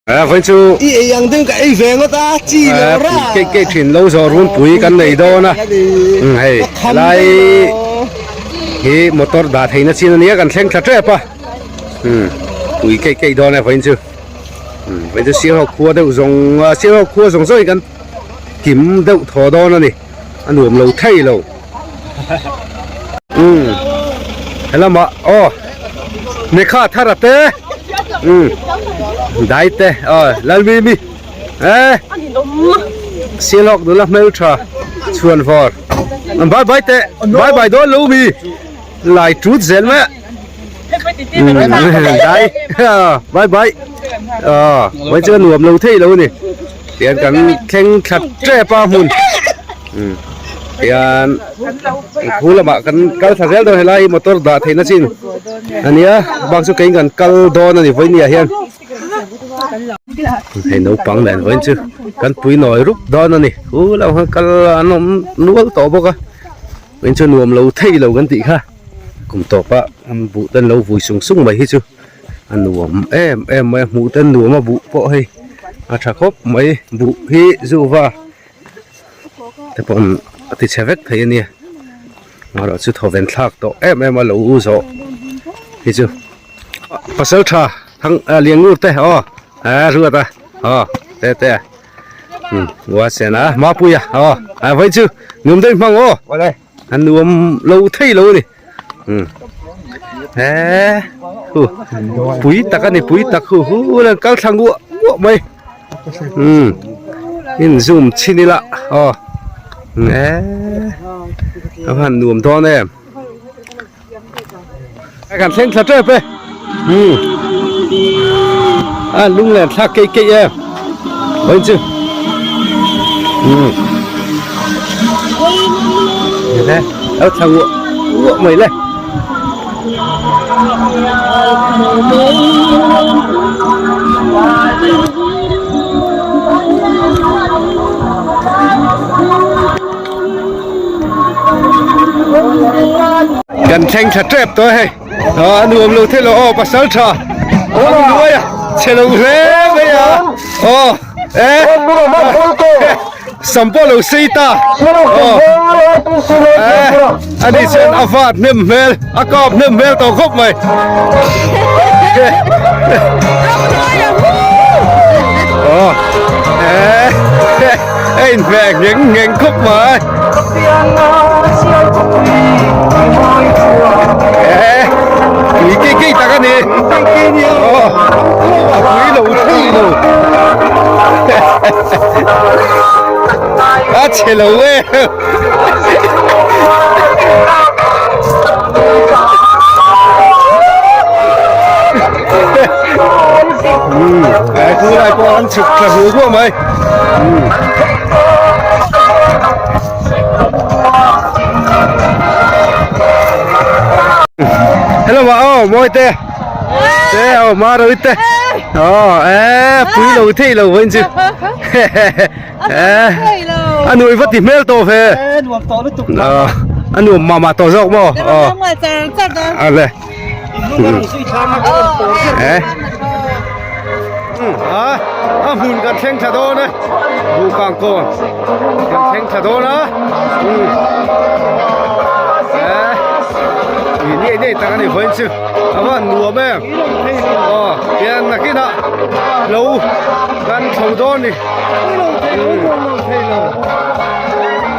A vawiin chu I ei ang deuh ka ei ve ngawt a, chi lo ra. Keih keih thin lo zawh runpui kan nei dawn a, hei helai hi motor dah theihna chin a nia kan thleng thla tep a, pui keih keih dawn e vawiin chu, vawiin chu Sialhawk khua deuh zawng Sialhawk khua zawng zawng hi kan kim deuh thaw dawn a ni, a nuam lo thei lo. Umm helamah aw Nekha thar a te umm dai te aw Lalmimi eh Sialhawk nula hmeltha chhuan vawr bye bye teh bye bye dawn lo mi lai tut zel mai a umm dai bye bye aw vawi chu a nuam lo thei lo a ni tihian kan thleng thla tep a hmun. Umm tihian khu lamah kan kal thla zel dawn helai hi motor dah theihna chin a nia bak chu keiin kan kal dawn a ni vawinia hian hei naupang nen vawiin chu kan pui nawi rup dawn a ni khu lamah khan kal an awm nual tawh bawk a vawiin chu nuam lo thei lo kan tih kha kum tawpa an buh te an lo vui sung sung mai hi chu a nuam em em mai a hmuh te an nuam a buh pawh hei a tha khawp mai buh hi zuva. te pawh a ti chhe vek thei a nia amaherawh chu thawven thlak tawh em em a lo u zawh hi chu pasal tha thang ah liangur te aw eh ruat a aw te te um ua sen a mapuia aw ah vawi chu nuam deuh hmang aw a nuam lo thei lo a ni um eh hu pui tak a ni pui tak hu hu an kal thla nguah nguah mai um in zoom chhin ila aw eh a van nuam dawn em kan thleng thla tep e um a lunglen thlak keih keih em vawiin chu um le lo thla nguah nguah mai le. Kan thleng tha tep tawh hei a nuam lo thei lo aw pasal tha a nuai a chhe lo hle mai a aw e sam pawh lo sei ta aw e ani chuan a vat hnem hmel a kap hnem hmel tawh khawp mai aw e. A inhmeh ngheng ngheng khawp mai. Eh, tui kei kei tak a ni. Oh, a pui lo thei lo. A chhe lo e. Um, eh, tunlai pawh an chhuk thla hmu kuah mai. Hello ma oh moi te te oh ma rồi te oh eh pui lo thei lo vân chứ eh anh nuôi vất thì mel to về anh nuôi mà mà to dọc mo ờ à le eh a a hmun kan thleng thla dawn e buh kang kawn kan thleng thla dawn a eh ih nei nei tak a ni vawiin chu a van nuam em aw tian nakinah lo kan chho dawn ni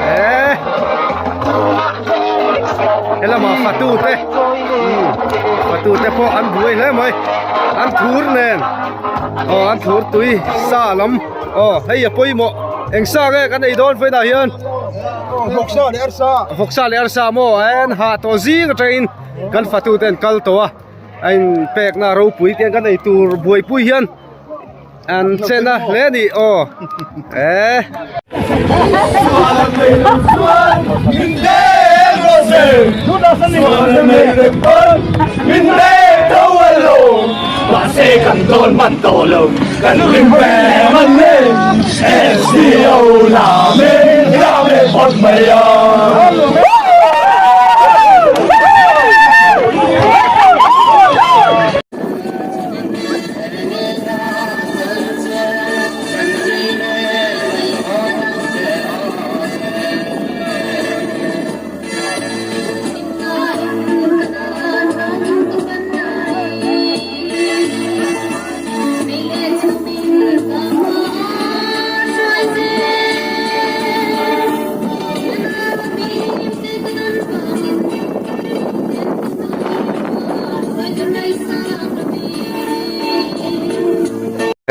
eh helamah fatu te fatu te pawh an buai hle mai an thur nen aw an thur tui sa lam aw hei a pawimawh eng sa nge kan ei dawn vawiinah hian vawksa leh arsa vawksa leh arsa maw en hah tawh zing atangin kan fatu te an kal tawh a a in pekna ropui te kan ei tur buaipui hian An chen a hle a ni aw eh.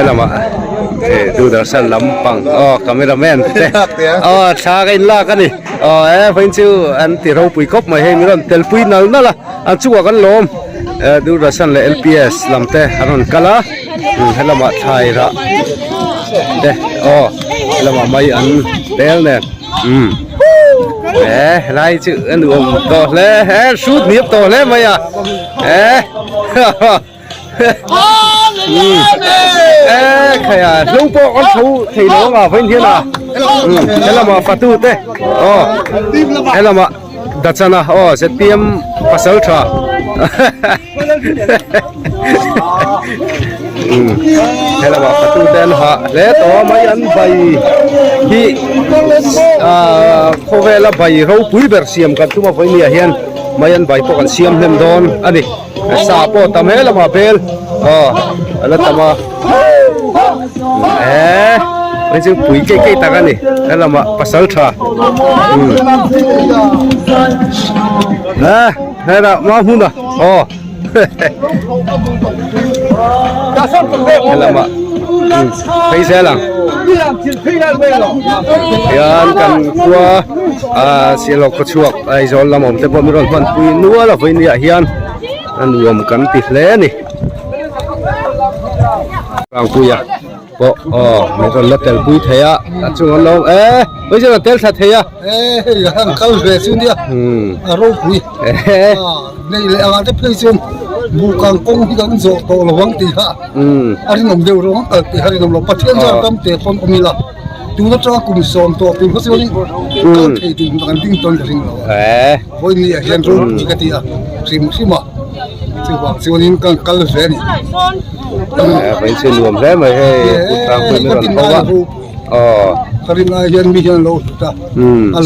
Helamah Doordarshan lampang aw camera man te aw thla ka in lak a ni aw e vawiin chu an ti ropui khawp mai hei min rawn telpui nal nal a an chungah kan lawm Doordarshan leh L P S lam te an rawn kal a helamah thlai rah te aw helamah mai an tel nen umm e helai chu a nuam tawh hle he hrut hniam tawh hle mai a e khaia hlo pawh kan tho thei lo anga vawiin hian a helamah fatu te aw helamah dachana aw Z P M pasal tha helamah fatu te an hah hle tawh a mai an bai hi ah khawvela bai ropui ber siam kan tum a vawiin ni ah hian mai an bai pawh kan siam hnem dawn a ni. Sa pawh tam he lamah bel aw a la tam a eh hei chu pui keih keih tak a ni he lamah pasal tha eh helah hma hmun a aw he lamah phei zel ang hian kan khua ah sialawk khaw chhuak Aizawl lam awm te pawh min rawn hman pui nual a vawinia hian a nuam kan ti hle a ni Rangpuia pawh aw min rawn la tel pui thei a a chung an lo awm e vawi chuan an tel thla thei a e hei a han kal ve chu nia a ropui nei leh anga te phei chuan buhkang kawng hi kan zawh tawh lo ang tih kha a rinawm deuh rawng a kal tih a rinawm lo Pathian chuan ram te pawn awm ila tun atanga kum sawm tawh tur kha chuan kal thei tur kan ding tawn ka ring lo a vawiin ah hian ropui ka ti a hrim hrim a chuvang chuanin kan kal ve a ni. Vawiin chu nuam hle mai hei Pu Tlangpui min rawn ho a aw. Ka rin ai hian mi hian an lo hlut a a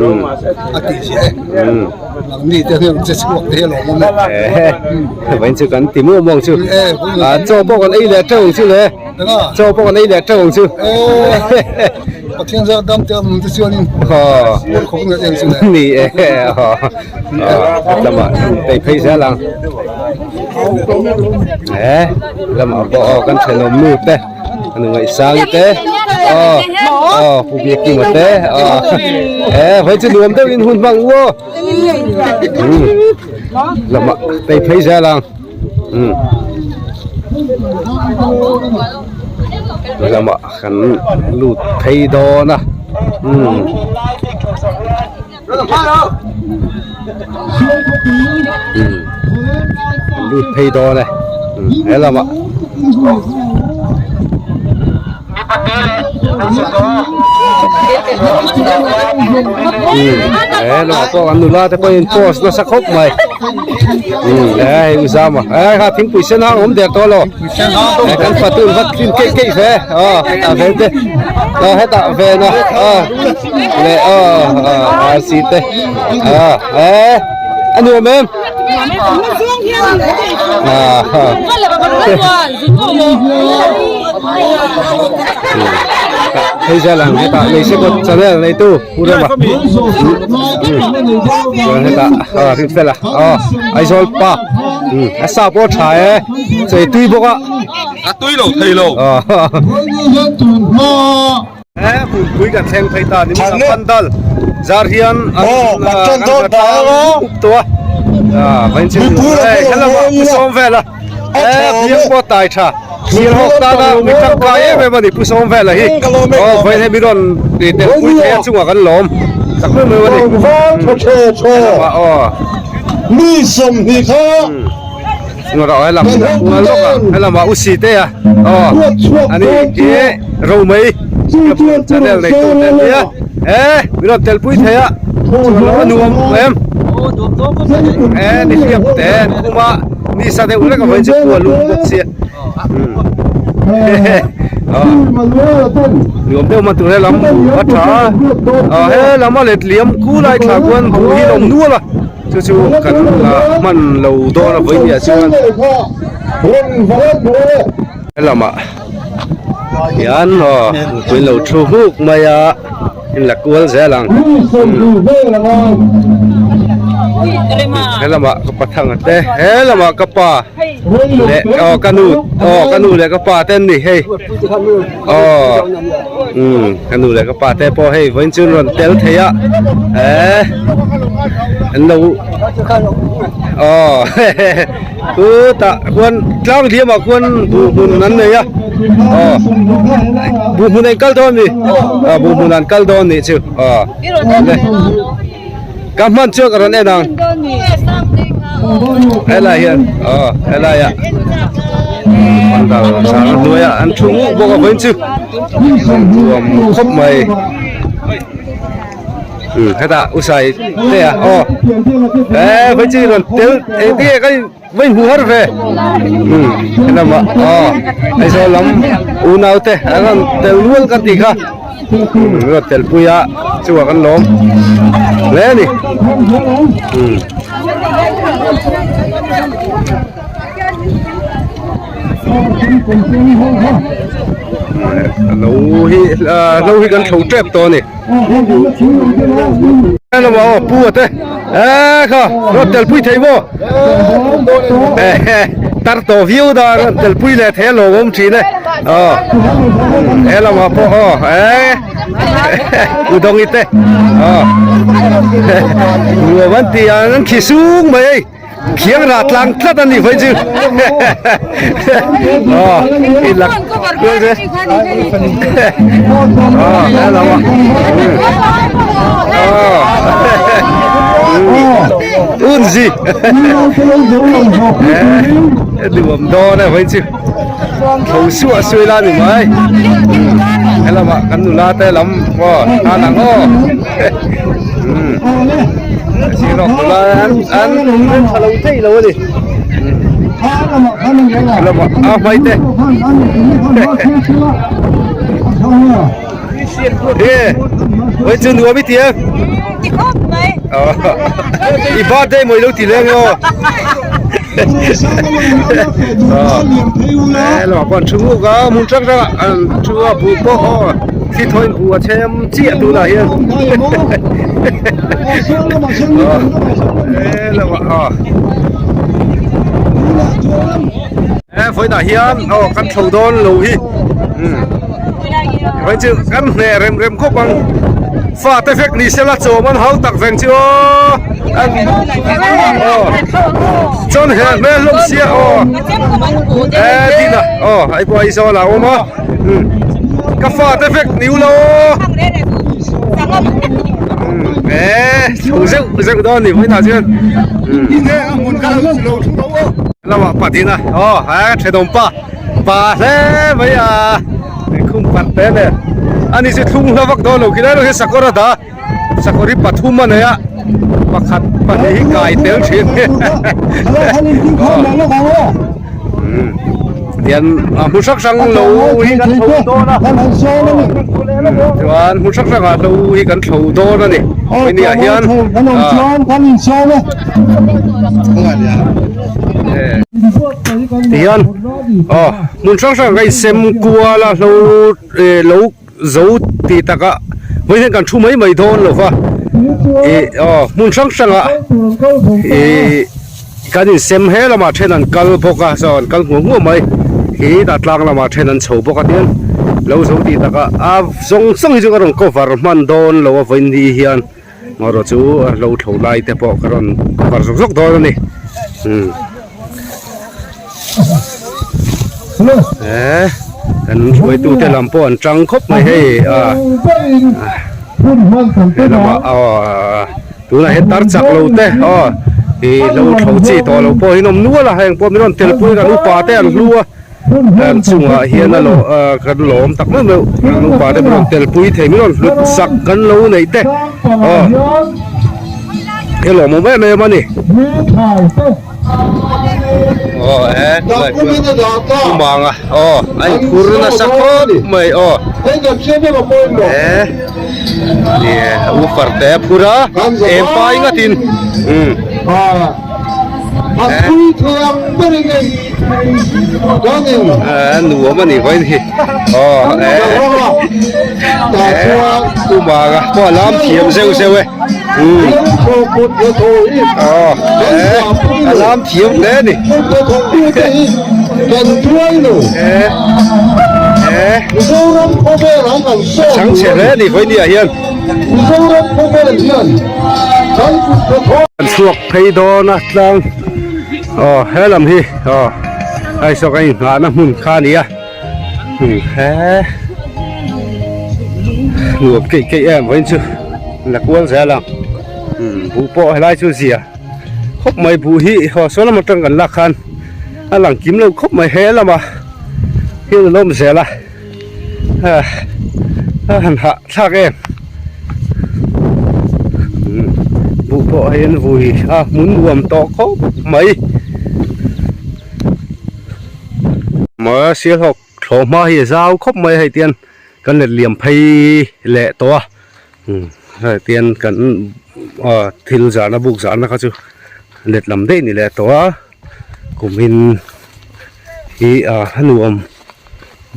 lawm a tih ziah e. Nangni te hian che chhuak te hi a lawm awm e. Vawiin chu kan ti muang muang chu. Chaw pawh kan ei leh teuh ang chu le. Chaw pawh kan ei leh teuh ang chu. Pathian zar dam te awm te chuanin khaw khawp ngei ang chu le. Ni e. Lamah tei phei zel ang. E lamah pawh aw kan thenawm nu te. An ngaihsang te aw aw pu Biakima te aw e vawi chu nuam deuh in hun hmang u aw lamah tei phei zel ang um lamah kan lut phei dawn a um. Lut phei dawn e he lamah he lamah pawh an nula te pawhin post nasa khawp mai he hei u zama he kha thingpui sen hang awm der tawh lo kan fatu in va tlin keih keih ve aw hetah vel te aw hetah ven a aw. Leh aw RC te a e a nuam em hei zel ang hetah nei se kawt channel neitu pu rama chuan hetah a rin fel a aw Aizawl pa a sa pawh a tha e chei tui bawk a a tui lo thei lo. He hmunpui kan thleng phei ta ni maw pandal zar hian an kan tlang up tawh a vain chin hei helama pu sawm vel a he biang pawh tai tha thil hawk tana mi tangkai em em a ni pu sawm vel a hi aw vain hemi rawn ti tel pui thei a chungah kan lawm tak meuh meuh a ni helama aw Rawh helam kual lawk a helamah u si te a aw ani hi romei channel nei tu te nia e min rawn tel pui thei a chuan lo a nuam em e ni hriat te an khum a ni sa deuh lek avangin chu khua lum bawk sia nuam deuh man tur helam a tha a helam a let liam khulai thla khuan buh hi a awm nual a. Chu chu kan hman lo dawn a vawiin ah chuan helamah hian aw mipui lo thu huk mai a in la kual zel ang helamah ka pathang te helamah ka pa. leh aw ka nu aw ka nu leh ka pa te an ni hei aw umm ka nu leh ka pa te pawh hei vawiin chu an rawn tel thei a eh an lo aw chutah khuan tlang diamah khuan buh hmun an nei a aw buh hmun an kal dawn a ni aw buh hmun an kal dawn nih chu aw Ka hman chuan ka rawn en ang. Helai hian aw helai ah pandal sang hnuai ah an thu ngut bawk a vawiin chu nuam khawp mai umm hetah usai te ah aw eh vawiin chu i rawn tel engtin nge ka in vawiin hmuh har ve umm helamah aw Aizawl lam unau te an rawn tel nual ka tih kha. Rawn tel pui a chungah kan lawm hle a ni lo hi lo hi kan thlo tep tawh a ni lamah aw pu a te e kha rawn tel pui thei maw tar tawh viau da rawn tel pui leh thei a lawmawm thin e. Aw he lamah pawh aw eh u dawng i te aw nuam an ti a an khi sung mai hei khiang rah tlang tlat a ni phei chu aw i lak aw he lamah aw unzi eh nuam dawn e phei chu. Tho suah suai la ni mai helamah kan nula te lam aw tan ang aw sir lawk nula an an an tha lo thei lo a ni helamah a hmai te e oi chu nuam i ti em i birthday mawi lo ti leng aw. Lamah pawh an thu nguk a hmun hrang hrangah an thu a buh pawh aw thli thawiin buh a chhem chiah tunah hian helamah aw he vawiinah hian aw kan thlo dawn lo hi vawiin chu kan hneh rem rem khawp ang. Fate vek ni sela chawm an hau tak veng chu aw aw chuan he hmel hlawm sia aw e tin a aw hei pawh Aizawl ah a awm a ka fate vek ni ula aw e chho zeuh zeuh dawn a ni vawiinah chuan lamah patin a aw he thenawm pa pa hle mai a. Khum khat te nen ani chu thlung hla vak dawn lo khi lai hi sakawr a dah sakawr hi pathum a nei a pakhat pahnih hi kai tel thin tian a hmu hrang hrang lo hi kan thlo dawn a chuan hmu hrang hrang ah lo hi kan thlo dawn a ni hemi ah hian tihian aw hmun hrang hrang ka insem kual a hlo eh lo zo tih takah vawi hian kan thu mai mai dawn lo va ih aw hmun hrang hrangah ih kan insem he lamah then an kal bawk a saw an kal hmuh hmuh mai khi tah tlang lamah then an chho bawk a tiang lo zo tih takah a zawng zawng hi chu ka rawn cover hman dawn lo a vawiin ni hian. Erawh chu a hlo thlo lai te pawh ka rawn cover zawk zawk dawn a ni umm eh kan hruaitu te lam pawh an tang khawp mai hei a he lamah aw tunah hian tar chak lo te aw ih hlo thlo chi tawh lo pawh hi an awm nual a heng pawh min rawn tel pui kan upa te an hlu a. Kan chungah hian a lawh ah kan lawm tak meuh meuh kan upa te min rawn tel pui thei min rawn hlut sak kan lo neih te aw he lawmawm em em a ni aw e tunah chuan tumang a aw a inphur nasa khawp mai aw e ni u farte a phur a eng pai ngatin umm. Nuam a ni vawiin hi aw eh eh Kumara pawh a lam thiam zeuh zeuh e. Aw a lam thiam hle a ni chhang chhe hle a ni vawiin ah hian kan chhuak phei dawn a tlang aw he lam hi aw hei saw kan inghahna hmun kha a ni a. He nuam keih keih em vawiin chu la kual zel ang buh pawh helai chu zia khawp mai buh hi haw saw lam atang kan lak khan a lang kim lo khawp mai he lama hian a lawm zel a a han hah thlak em buh pawh hei an vui a hmun nuam tawh khawp mai. Maw Sialhawk thlawh hma hi a zau khawp mai a hei tian kan let liam phei leh tawh a hei tian kan aw thil zahna buk zahna kha chu let lam daih ni leh tawh a kumin hi a nuam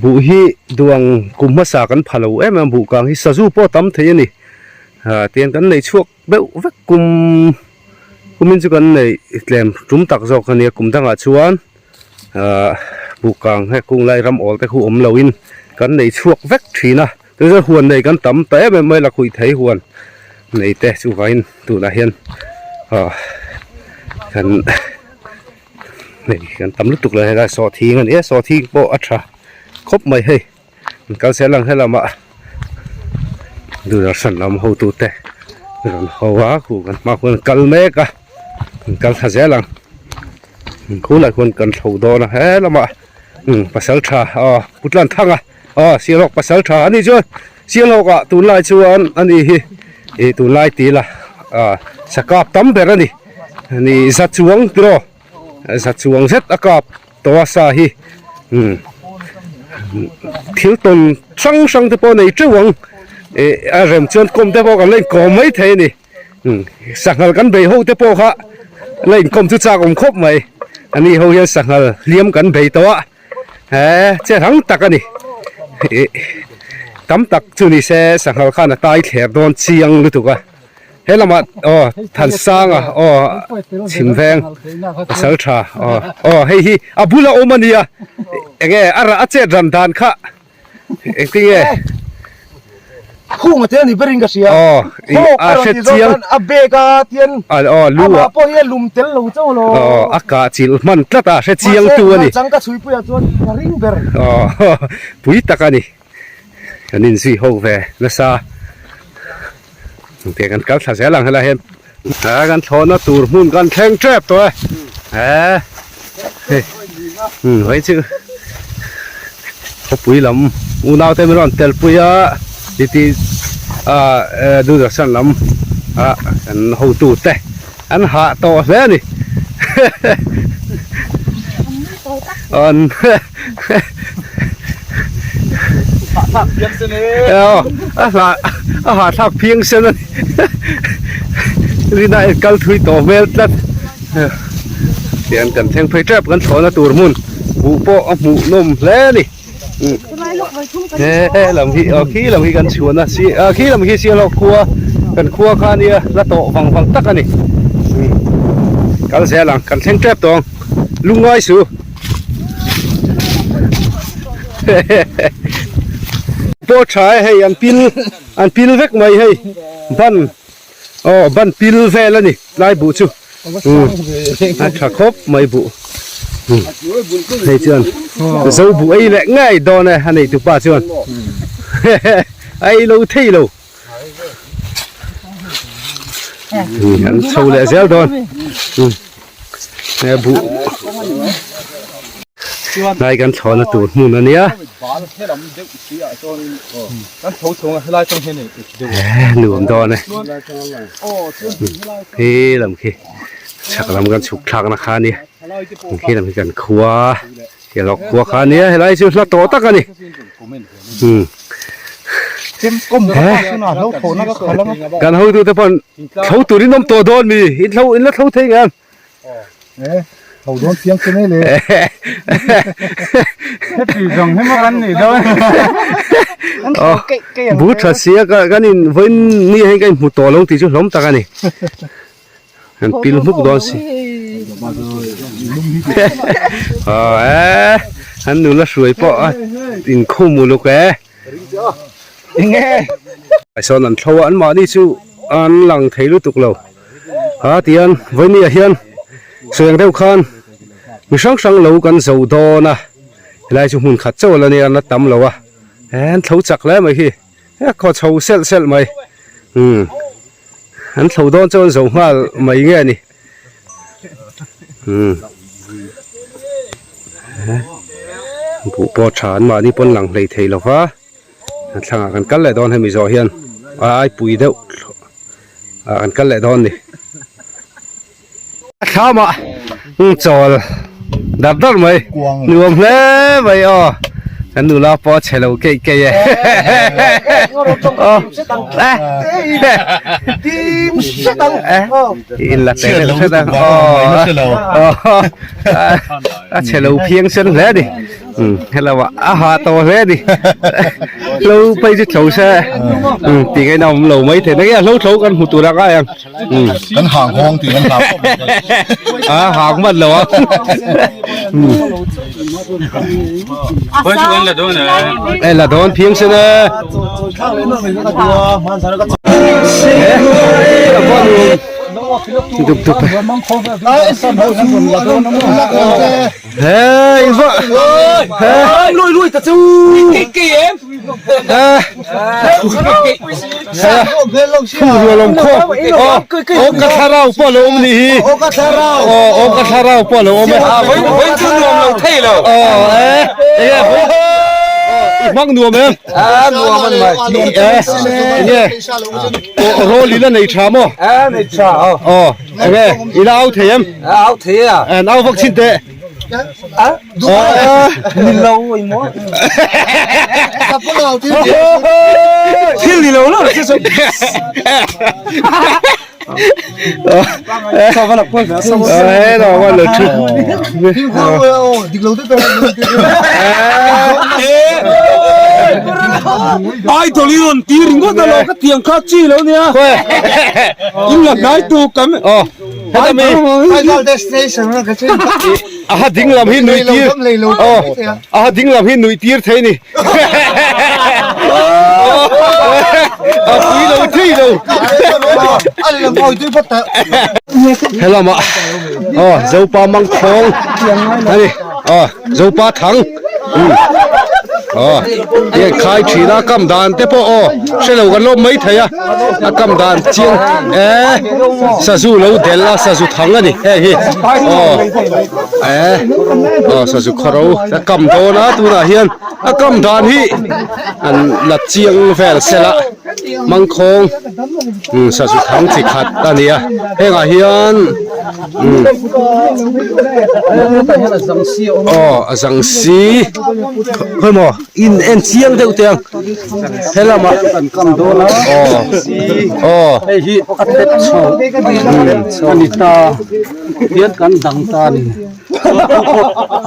buh hi duang kum hmasa kan pha lo em em a buh kang hi sazu pawh a tam thei a ni tian kan nei chhuak deuh vek kum kumin chu kan nei tlem tum tak zawk a nia kum dangah chuan ahh buhkang he kung lai ram awl te khu awm lo in kan nei chhuak vek thin a chu chuan huan nei kan tam ta em em mai lakhuih thei huan nei te chuvangin tunah hian ah kan nei kan tam lutuk lo helai sawhthing a ni a sawhthing pawh a tha khawp mai hei. Kal sel ang helamah Doordarshan lam hotute rawn ho a khu kan hma khuan an kal mek a an kal thla zel ang khulai khuan kan thlo dawn a helamah umm pasal tha aw Putlan Thanga aw Sialhawk pasal tha a nih chuan Sialhawk ah tunlai chuan a ni hi ih tunlai ti ila ah sakap tam ber a ni ni za chuang tiraw za chuang zet a kap. Tawasa hi umm thil tawn hrang hrang te pawh nei teuh ang ih a rem chuan kawm te pawh kan la inkawm mai thei a ni umm sanghal kan bei ho te pawh kha la inkawm chu chak awm khawp mai a ni ho hian sanghal hliam kan bei tawh a he che rang tak a ni ih tam tak chu ni se sanghal khan a tai thler dawn chiang lutuk a. He lamah aw Thansanga aw Chhimveng pasal tha aw aw hei hi a bula awm a nia enge a rah a chet ran dan kha engtin nge Khung a te ani berin ka hria aw a hre chiang a bag a tian aw lu a pawh hi a lum tel lo chauh lo aw a kah chilh hman tlat a hre chiang tu a ni chang ka chhui puiah chuan ka ring ber aw pui tak a ni. Kan inzui ho ve nasa engtiang kan kal thla zel ang helai hian a kan thlawhna tur hmun kan thleng tep tawh e he hei umm hei chu khawpui lam unau te min rawn tel pui a titi a Doordarshan lam a kan hotu te an hah tawh hle a ni an. A hahthlak phiang sen a ni rina en kal thui tawh hmel tlat tian kan thleng phei tep kan thlawhna tur hmun buh pawh a hmuh nawm hle a ni he lam hi aw khi lam hi kan chhuan a si ah khi lam hi sialhawk khua kan khua kha a nia la tawh vang vang tak a ni kal zel ang kan thleng tep tawh ang lungngai suh. Pawh tha e hei an pil an pil vek mai hei ban aw ban pil vel a ni tlai buh chu a tha khawp mai buh hei chuan zo buh ei leh ngei dawn e a nei tupa chuan a ei lo thei lo an chho leh zel dawn he buh hnai kan thlawhna tur hmun a nia nuam dawn e khi lam khi chhak lam kan chhuk thlakna kha a nia khi lam hi kan khua Kelawk khua kha a nia helai chu hla tawh tak a ni kan hotu te pawn thlo turin awm tawh dawn mi in thlo in la thlo thei ngam thlo dawn chiang che mai le heti zawng hi maw kan nih dawn. Bu tha sia kan in vawiin ni ah hian ka inhmu tawh lo tih chu hlawm tak a ni. Kan pil hmuk dawn si. Aw e an nula hruai pawh a inkhum uluk e. Sawn an thlo a anmahni chu an lang thei lutuk lo. A tihian vawiin ah hian sawi ang deuh khan mi hrang hrang lo kan zo dawn a helai chu hmun khat chauh a la nia an la tam lo a an thlo chak hle mai hi a khaw chho selh selh mai umm an thlo dawn chuan zo nghal mai nge a ni umm buh pawh tha an mahni pawn lang hlei thei lo va. A thlangah kan kal leh dawn hemi zawh hian a aipui deuh ah kan kal leh dawn ni. A thlamah chawl dar dar mai nuam hle mai aw kan nula pawh a chhe lo keih keih e aw in la te deuh hret ang aw a chhe lo phiang sen hle a ni. Um hello ah a ha tawh hle a ni hlo phei chu thlo se um tih ngaihna awm lo mai thei enge hlo thlo kan hmu tur a ngai ang um kan hang hawng tih kan hlau khawp mai a hang hman lo ang um e la dawn phiang sen e dup dup Hey vợ. Hey. Lui lui ta chu. Cái cái em. Khu rual awm khaw. Aw ka thlarau pawh lo awm ni hi. Aw ka thlarau. Aw ka thlarau pawh lo awm e. Với với chu nuam lo thei lo. Aw e. Enge với. I hmang nuam em? À nuam an mai. E. Enge. Rawl i la nei tha maw? À nei tha. Aw. Enge i la au thei em? Au thei a. An au vak chin teh. A? Ni lo oi mo. Thil ni lo lo che so. Sao va la poi ve sao. Eh no va lo thu. Dik lo te Ai toli ron ti ringawt a lo ka tiang kha chi lo nia. In la hnai tu kam. Aw. Heta mi. Final destination a ka chen. A ding lam hi nui tir. Aw. A ding lam hi nui tir thei ni. A pui lo thei lo. A lam oi tui phawt ta. Helama. Aw Zopa Mangkhawng. Ani. Aw Zopa Thang. Aw hei khai thin a kam dan te pawh aw hre lo kan lawm mai thei a a kam dan chiang e sazu lo del a sazu thang a ni hei hi aw e aw sazu khawro a kam dawn a tunah hian a kam dan hi an la chiang vel sela mangkhawng sazu thang chi khat a ni a hengah hian. Aw a zang si khawi maw in en chiang deuh teh ang helamah aw aw hei hi a tep chho a ni ta hian kan dang ta a ni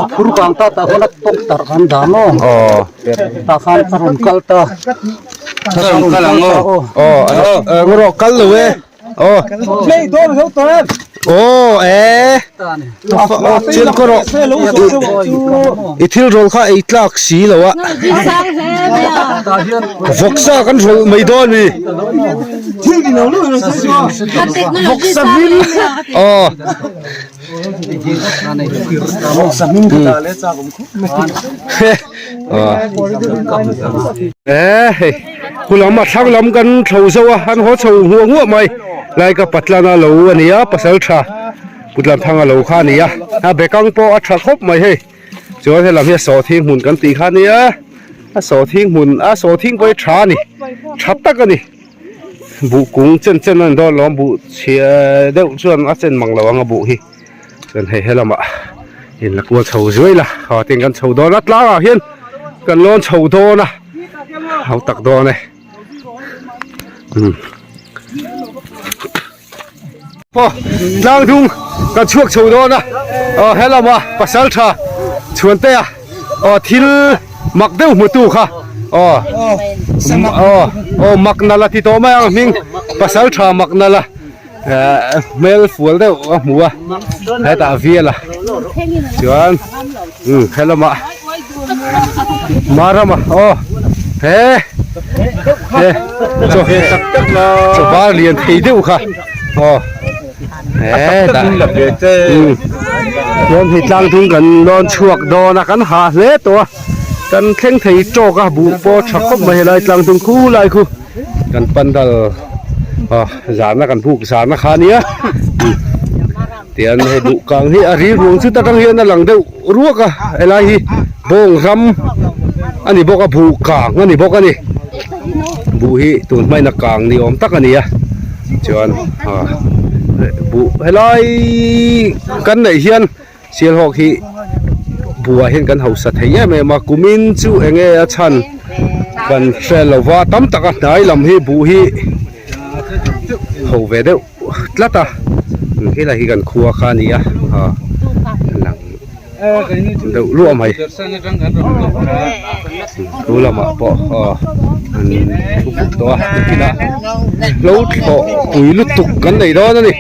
a phur vang ta tah khan a tawk tarh kan dah maw aw tah khan a rawn kal ta a rawn kal ang aw aw ngaw kal lo e. Aw. Aw e. Thil kawr rawh. I thil rawl kha ei tlak si lo a. Vawksa kan rawl mai dawn mi. Vawksa hmin. Aw. E hei hulam a thlang lam kan thlo zo a an haw chho nguah nguah mai lai ka patlana lo a ni a pasal tha putlan thanga lo kha a ni a a bekang pawh a tha khawp mai hei chuan helam hi a sawhthing hmun kan tih kha a nia a sawhthing hmun a sawhthing pawh hi tha a ni tha tak a ni. Buh kung chen chen a ni dawn lo buh chhia deuh chuan a chen mang lo ang a buh hi chuan hei helamah in la kual chho zuai la aw tin kan chho dawn a tlangah hian kan lawn chho dawn a hau tak dawn e umm aw tlang dung kan chhuak chho dawn a aw helamah pasal tha chhuantea aw thil mak deuh hmutu kha aw. Aw aw Maknala ti tawh mai ang hming pasal tha Maknala hmel fual deuh a hmu a hetah a vial a chuan umm helamah Marama aw he he chaw chaw bar lian thei deuh kha aw hetah umm chuan hei tlang dung kan lawn chhuak dawn a kan hah hle tawh a. Kan thleng thei tawk a buh pawh tha khawp mai helai tlang tung khu lai khu kan pandal ah zahna kan buk zahna kha ania tian hei buh kang hi a ri ruang chu ta tang hian a lang deuh ruak a helai hi bawng ram a ni bawk a buh kang a ni bawk a ni buh hi tun hmain a kang ni awm tak a ni a chuan ah buh helai kan neih hian. Sialhawk hi buah hian kan hausa thei em em a, kumin chu enge a chhan kan hre lo va, tam tak a hnai lam hi buh hi ho ve deuh tlat a, helai hi kan khua kha a ni a, ah lang deuh luah mai, chu lamah pawh aw an thu buk tawh a, nikinah hlo thlawh pui lutuk kan nei dawn a ni.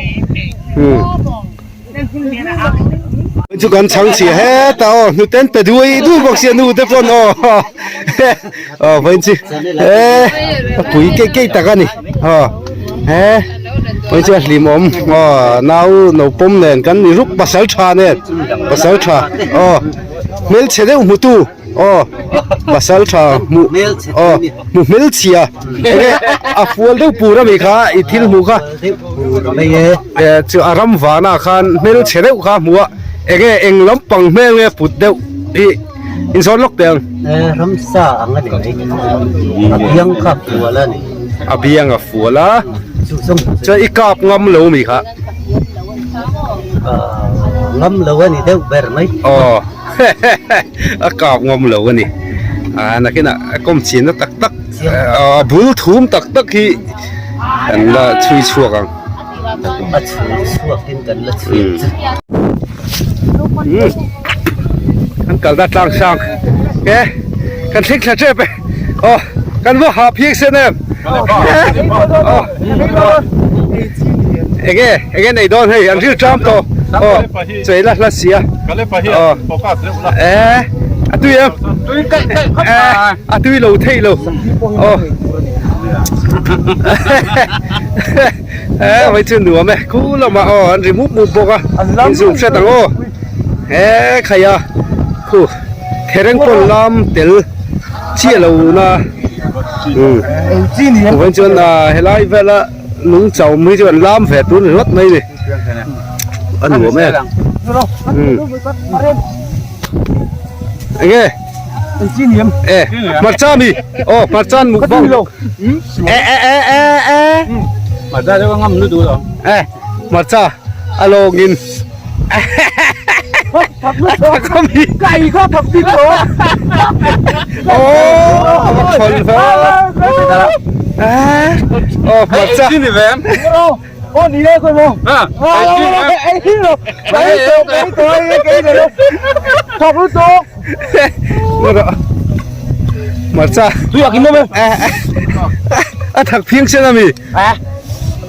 Chu kan chhang chhia heta aw hnuten pe duai duai bawk sia nu te pawn aw aw vawiin chu he a pui keih keih tak a ni aw he vawiin chu a hlimawm aw nau no pawm nen kan ni rup pasal tha nen pasal tha aw hmelchhe deuh hmutu. Aw pasal tha hmuh aw hmu hmelchhia enge a fual deuh pur ami kha i thil hmuh kha e chu a ram vana khan hmelchhe deuh kha hmuh a enge eng lampang hmel nge put deuh hi insawn lawk teh ang. E ramsa ang a ni mai a biang kha a fual a ni. A biang a fual a chuan i kap ngam lo mi kha. Ngam lo a ni deuh ber mai. Aw. A kap ngam lo a ni. Ah nakinah a kawm chinna tak tak a bul thum tak tak hi kan la chhui chhuak ang. A chhui chhuak in kan la chhui ang chu. Kan kal da tlang sang e kan thleng thla tep e aw kan va hah phiang sen em aw enge enge nei dawn hei an ril tram tawh aw. Chei la hla sia. Aw. Eh, a tui em? Eh, a tui lo thei lo. Aw. Eh, vai chu nuam e. Khu lamah aw an ri mup mup bawk a. In zoom hret ang aw. Eh, khai a. Khu thereng pawn lam tel chiah lo na. Um. Vawiin chuan helai vela Lung chauh hi chu an lam ve tur ringawt mai ni a nuam em enge e hmarcha mi aw hmarcha an mukbang e e e e e e hmarcha a lawngin A thak phiang sen ami.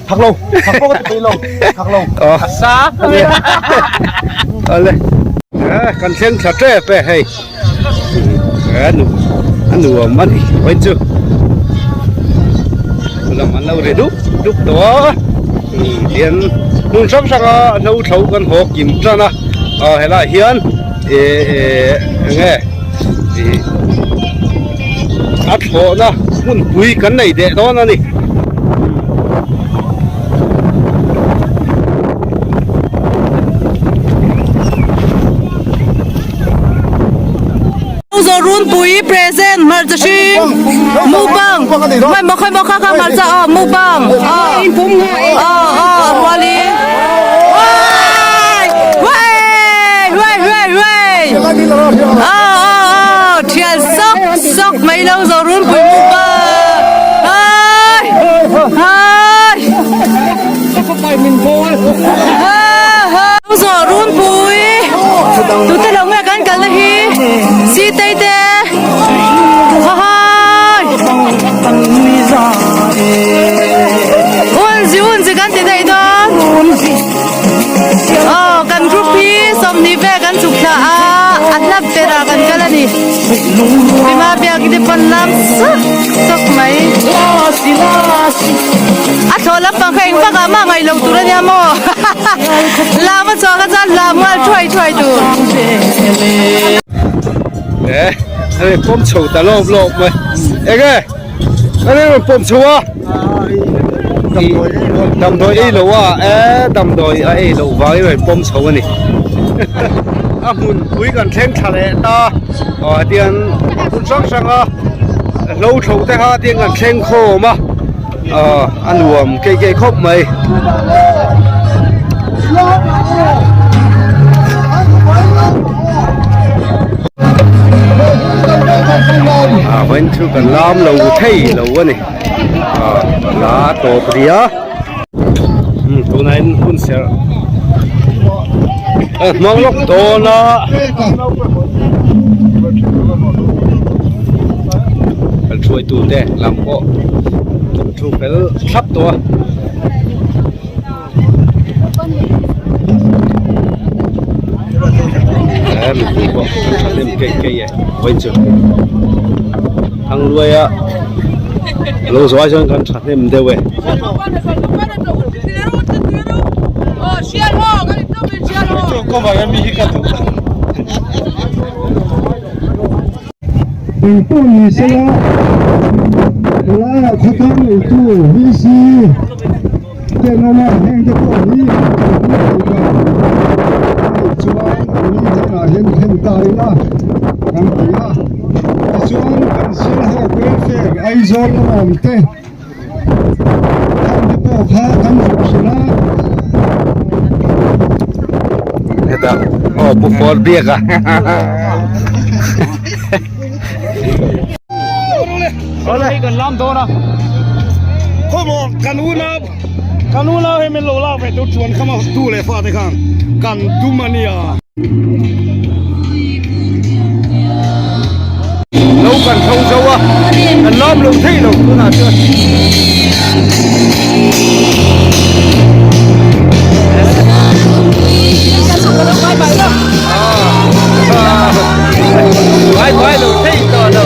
Thak lo, thak pawh ka ti lo, thak lo. A sa. Ale. Kan thleng thla tep e hei. A nu a nuam a ni vawi chu. Lam an lo ri dup dup tawh a. Tian hmun hrang hrang a hlo thlo kan haw kim tan a. Helaiah hian eh enge ih a thlawhna hmunpui kan nei deh dawn a ni. Runpui present hmarcha hring mukbang mai maw khawi maw kha kha hmarcha aw mukbang aw aw aw rualin aw aw aw thian sawk sawk mai lo zo runpui mukbang hai hai Zawh runpui tute lo nge kan kalna hi sitei te hahai. tak mai. A thlawh lampang kha eng vak ah mah ngaih loh tur a nia maw? Lam a chhuah kha chuan lam nghal thuai thuai tur. E a rawn pawm chho ta lawp lawp mai. Enge a rawn pawm chho a? Damdawi ei lo a e damdawi a ei loh vangin a rawn pawm chho a ni. A hmun pui kan thleng thla leh ta aw hetiang hmun hrang hrang a hlo thlo te kha hetiang kan thleng khawm a aw a nuam keih keih khawp mai. A vawiin chu kan lam lo thei lo a ni. La tawp rih a tunah hian hun serh a hmang lawk dawn a kan hruaitu te lam pawh thu fel thlap tawh a. He mipui pawh an thahnem keih keih e vawiin chu Thangluaia lo zuai chuan kan thahnem deuh e. Engpawh ni sela helaiah khawtlang neitu VC te an awm a, heng te pawh hi an hmuh theih dan a nih chuan an ni hnenah hian thlen ta ila kan ti a, tichuan kan Sialhawk Welfare Aizawl lama awm te khang te pawh kha kan zuk hrilh a. Hetah aw Pu Fawr biak a. Kan lam dawn a. Khawmaw kan unau kan unau hi min lo lak ve tur chuan khama tu leh fa te khan kan tum a nia. Lo kan tho zo a kan lam lo thei lo tunah chuan. Bye bye lo thei tawh lo.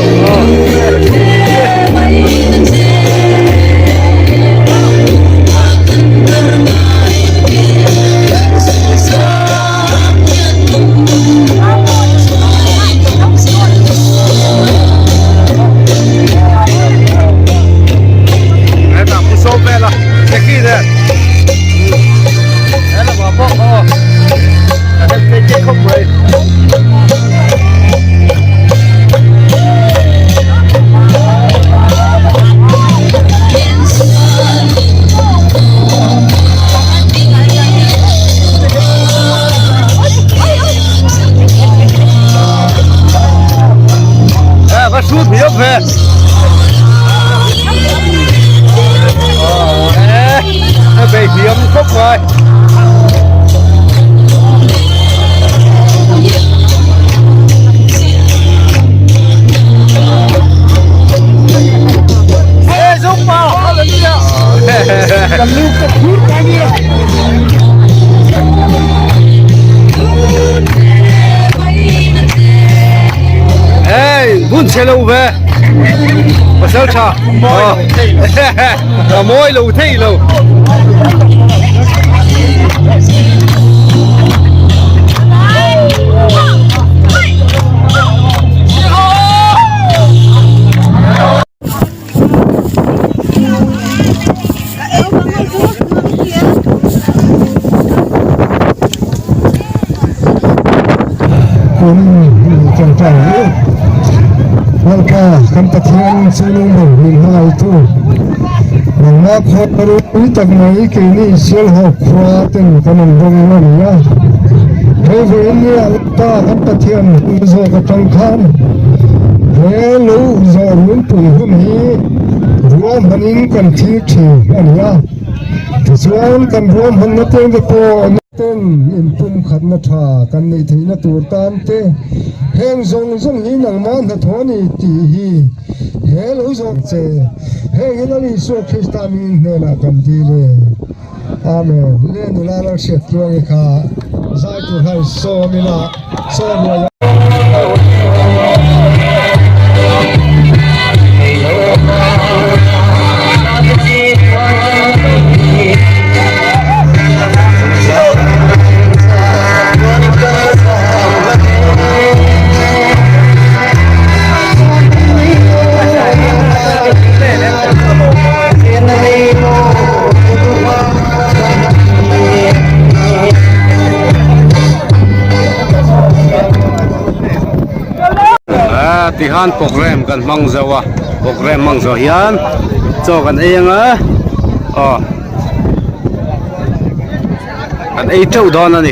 Hetah pu sawm vel a Jackie nen he lamah pawh aw ka hem phei phei khawp mai. Va shoot hiam ve ờ về hiếm khóc rồi Ê, giúp vào Ê, vun xe lâu về Pasal tha Ờ Mawi lo thei lo Lalpa kan Pathian chunung ber min hmangaihtu nangmah khaw ropui tak mai keini Sialhawk khua ten kan awm dawn a ni a. He vawiin nia Lalpa kan Pathian zawk atang khan he lo zawh runpui hun hi ruahmanin kan thlir thin a ni a. Tichuan kan ruahmanna tengte pawh ten inpumkhatna tha kan neih theihna tur tan te heng zawng zawng hi nangmah hnathawh a ni tih hi he lo zawh che. Heng hi Lal Isua Krista mingin hnenah kan dil e. Amen. Le nula lal hriat tluangi kha zai tur khan sawm ila sawm ruai a. Tihan program kan hmang zo a program hmang zawh hian chaw kan ei ang a aw kan ei teuh dawn a ni.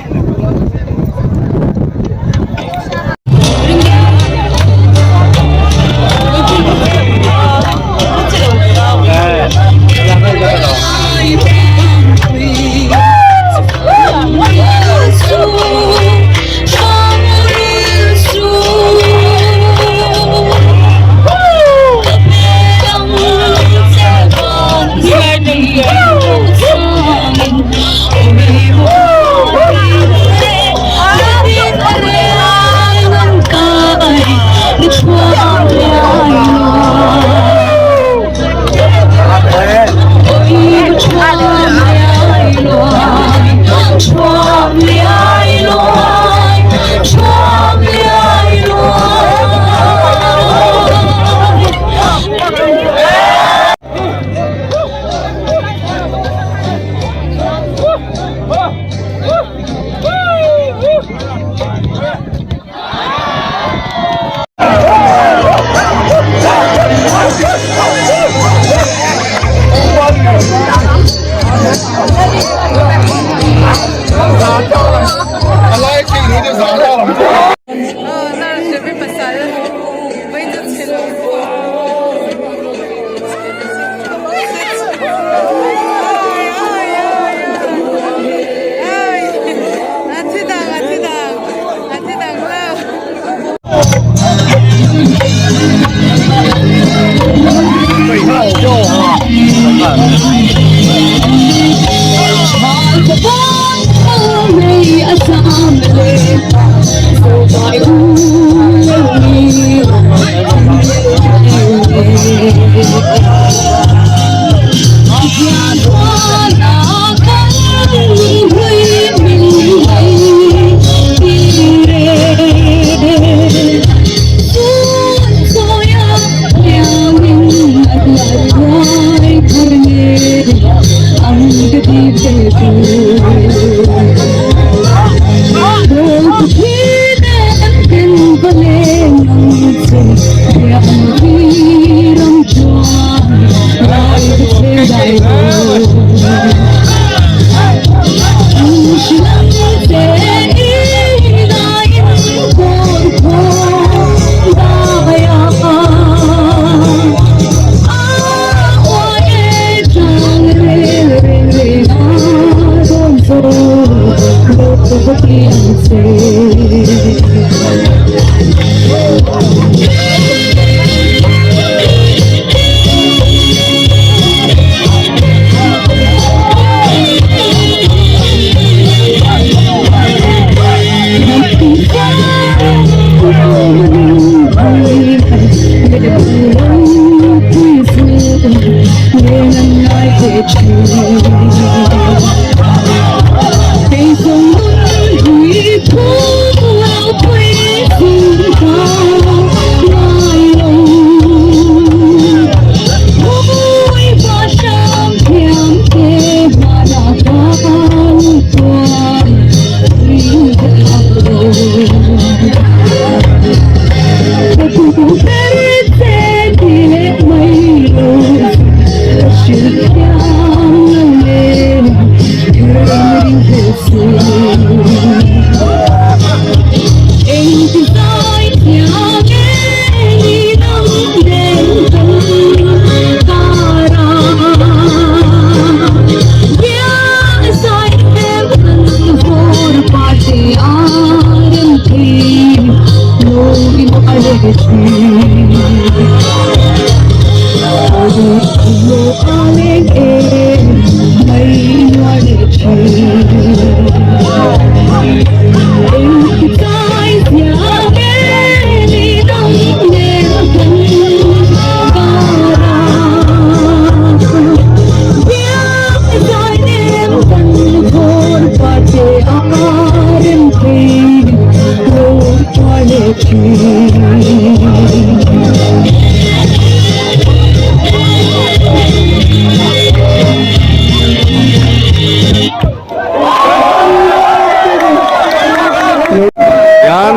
Hian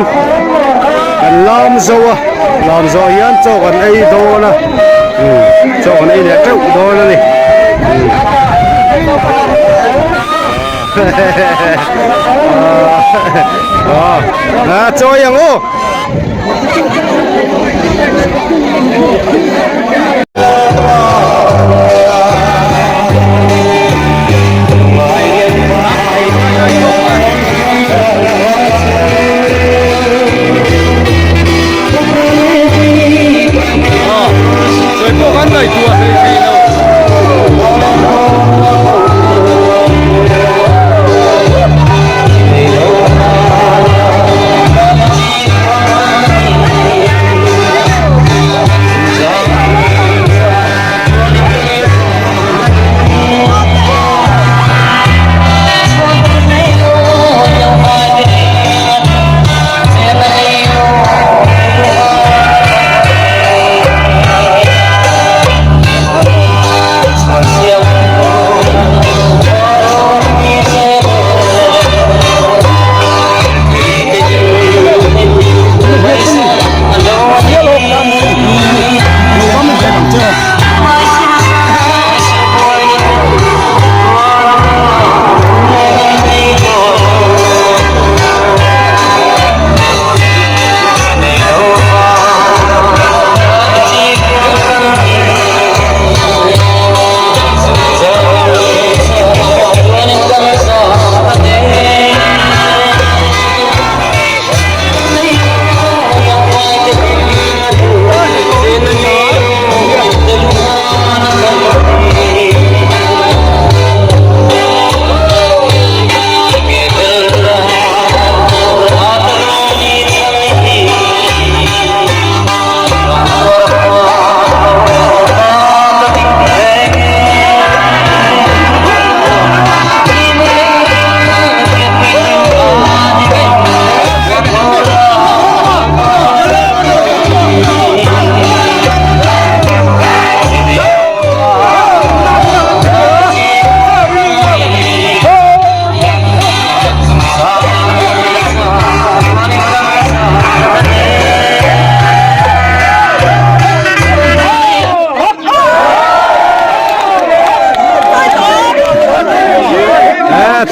kan lam zo a. Lam zawh hian chaw kan ei dawn a chaw kan ei leh teuh dawn a ni. À, chaw ei ang aw.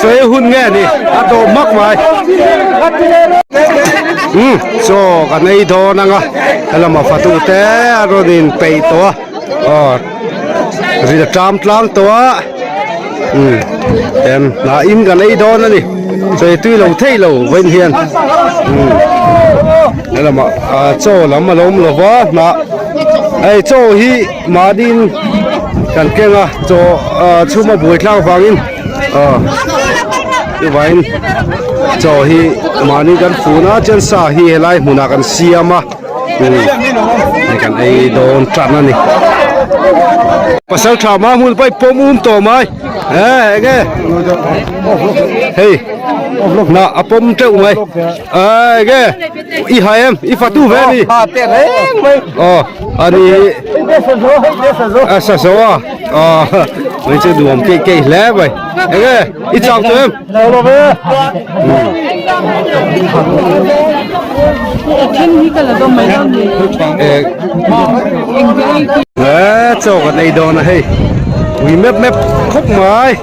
Chawi hun nge ni a dawh mak mai umm chaw kan ei dawn anga helama fatu te a rawn in peih tawh a aw ril a ṭam tlang tawh a umm em hnah in kan ei dawn a ni chawi tui lo thei lo vawiin hian umm helama ah chaw lam a lo awm lo va hnah hei chaw hi mahni in kan keng a chaw ah chhum a buai thlak vangin aw chuvangin chaw hi mahni kan fun a chuan sa hi helai hmunah kan siam a umm hei kan ei dawn tan a ni pasal tha hma hmun pawh i pawm um tawh mai eh enge hei hnah a pawm teuh mai eh enge i hai em i fatu ve a ni aw ani a sa zo a aw mai chu nuam keih keih hle mai enge i chau tawh em Eh chaw kan ei dawn a hei ui mep mep khawp mai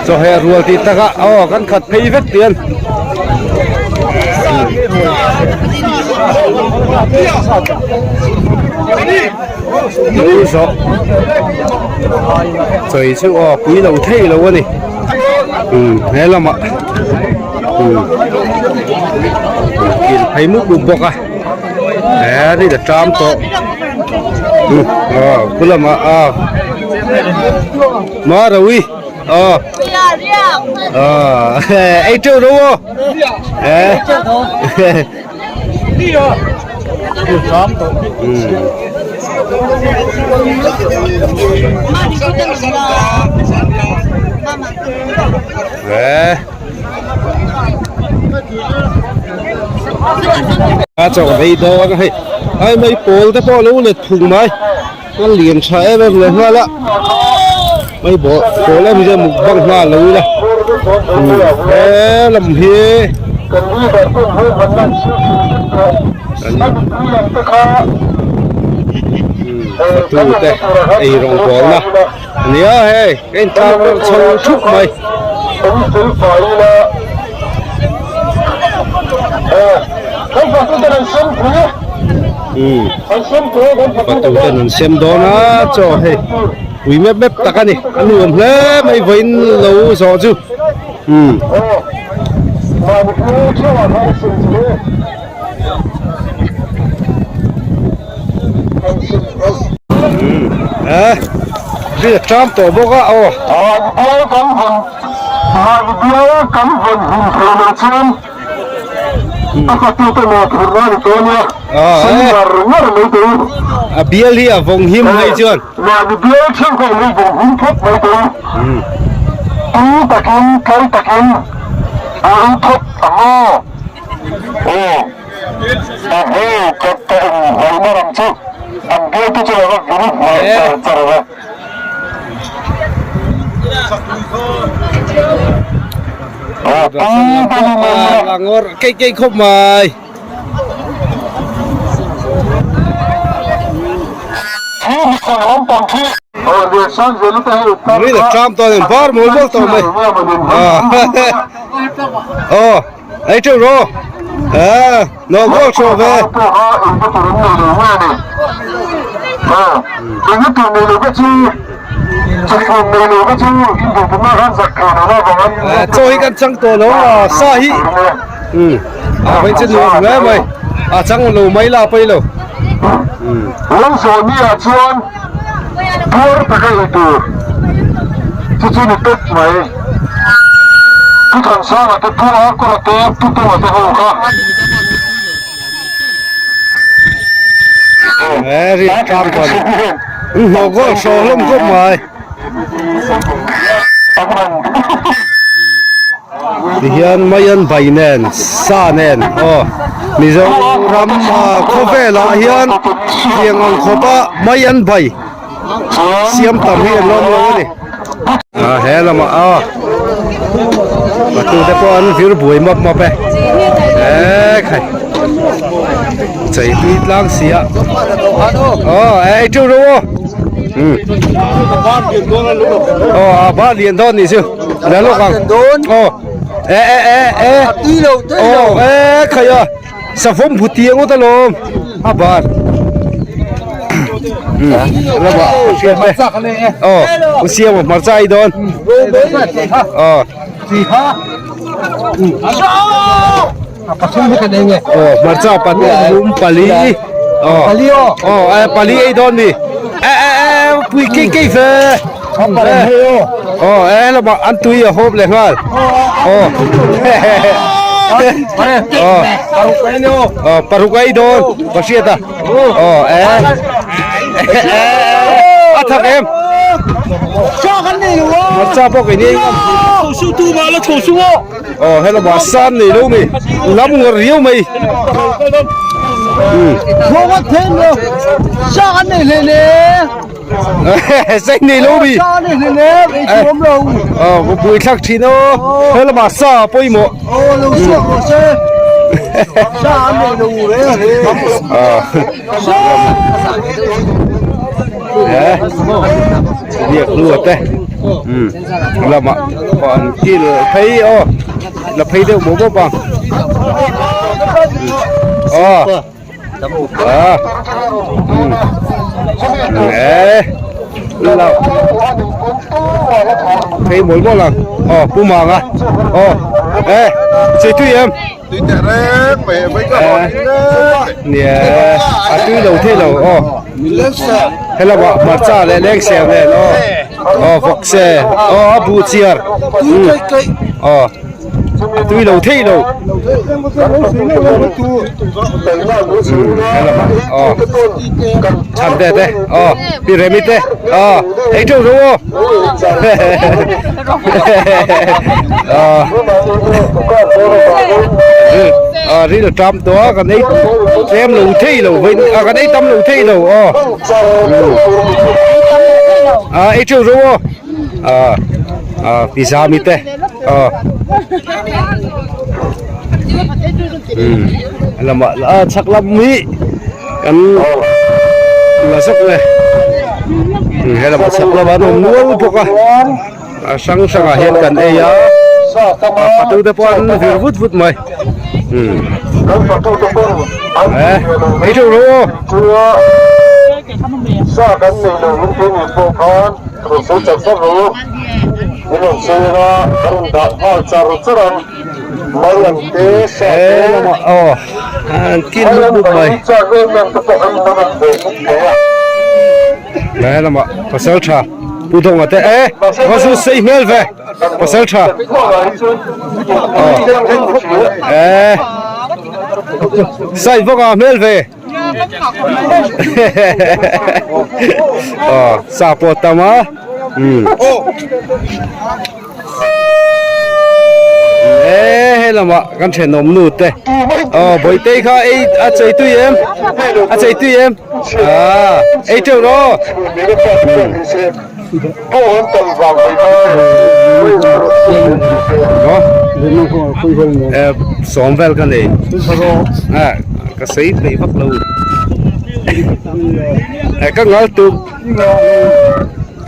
chaw heh rual tih takah aw kan khat phei vek tian Nui zawh chawi chu aw pui lo thei lo a ni umm he lamah umm kil phei mup mup bawk a he ri la ṭam tawh umm aw khu lamah a Marawi aw aw ei teuh ro aw eh. A chaw vei dawn a hei ai mai pawl te pawh a lo let phung mai a lian tha em em leh nghal a mai bawl pawl em hian mukbang nghal lo ila he lam hi. Fatu te ei rawng bawlna a ni a hei ka intlar chho thup mai. Fatu ten an sem dawn a chaw hei pui mep mep tak a ni a nuam hle mai vawiin lo zawh chu. Eh, ri a ṭam tawh bawk a aw. A bial hi a vawng him hei chuan. Langor kei kei khawp mai. Ri la tram tawh nen bar mawl mawl tawh mai. Aw. Ei teuh rawh. Ah, no goal show ve. Chaw hi kan chang tawh lo a, sa hi. Um, a vain che nuam hle mai. A chang lo mai la pawi lo. Um. Puar taka ei tur chu chu ni pek mai. Pu Thansanga te Pu Arkawla te Pu Tunga te ho kha. Very calm con. Hnawh goal hraw hlawm khawp mai. Tihian mai an bai nen sa nen aw Mizoram khawvel ah hian tiang ang khawp a mai an bai siam tam hi an lawm lo a ni ah he lamah aw patu te pawh an vir buai map map e he khai chei tui tlang si a aw ei teuh ro aw aw a ba lian dawn nih chu. Là lok ang. Aw. E e e e. Tui lo tui lo. Aw e khai a. Savawm phu tiang ngawt alawm. A bar. Lama hriat te. Aw. U siam a hmarcha ai dawn. Aw. Aw hmarcha pathum pali. Aw. Aw e pali ei dawn mi. E e e pui kei kei ve. Aw e lama an tui a hawp leh nghal. Aw. Aw. Aw paruk ei dawn ka hriat a. Aw e. A thak em. Hmarcha pawh keini ei ngam. Aw helama san nei lo mi lam ngawr riau mai sei nei lo mi aw pui thlak thin aw helama sa pawimawh biak hnu te lamah pawh an kil phei aw la phei deuh bawk bawk ang aw a e la phei mawl mawl ang aw pu manga aw e chei tui em Tui teh reng mai mai ka haw ni le. Nia a tui lo thei lo aw. Helama hmarcha leh lengsem nen aw. Aw vawk se aw a bu chiar. Aw a tui lo thei lo. Helama aw chhan te te aw pi remi te aw ei teuh ro aw. Aw ril a tam tawh a kan ei tlem lo thei lo vawi a kan ei tam lo thei lo aw a ei teuh ro aw a a pizza mi te aw. Umm a lamah a chhak lam hi kan la zawk nge umm he lamah chhak lamah an awm nual bawk a a hrang hrangah hian kan ei a a fatu te pawh an vir vut vut mai umm eh ei theuh rawh aw. He lamah aw an kin mup mup mai he lamah pasal tha pu dawnga te e va zu sei hmel ve pasal tha aw e sai vawk a hmel ve aw sa pawh tam a umm. E he lamah kan thenawm nu te aw bawihte kha ei a chei tui em a chei tui em ah ei teuh rawh e sawm vel ka nei ah ka sei peih vak lo e ka ngal tuk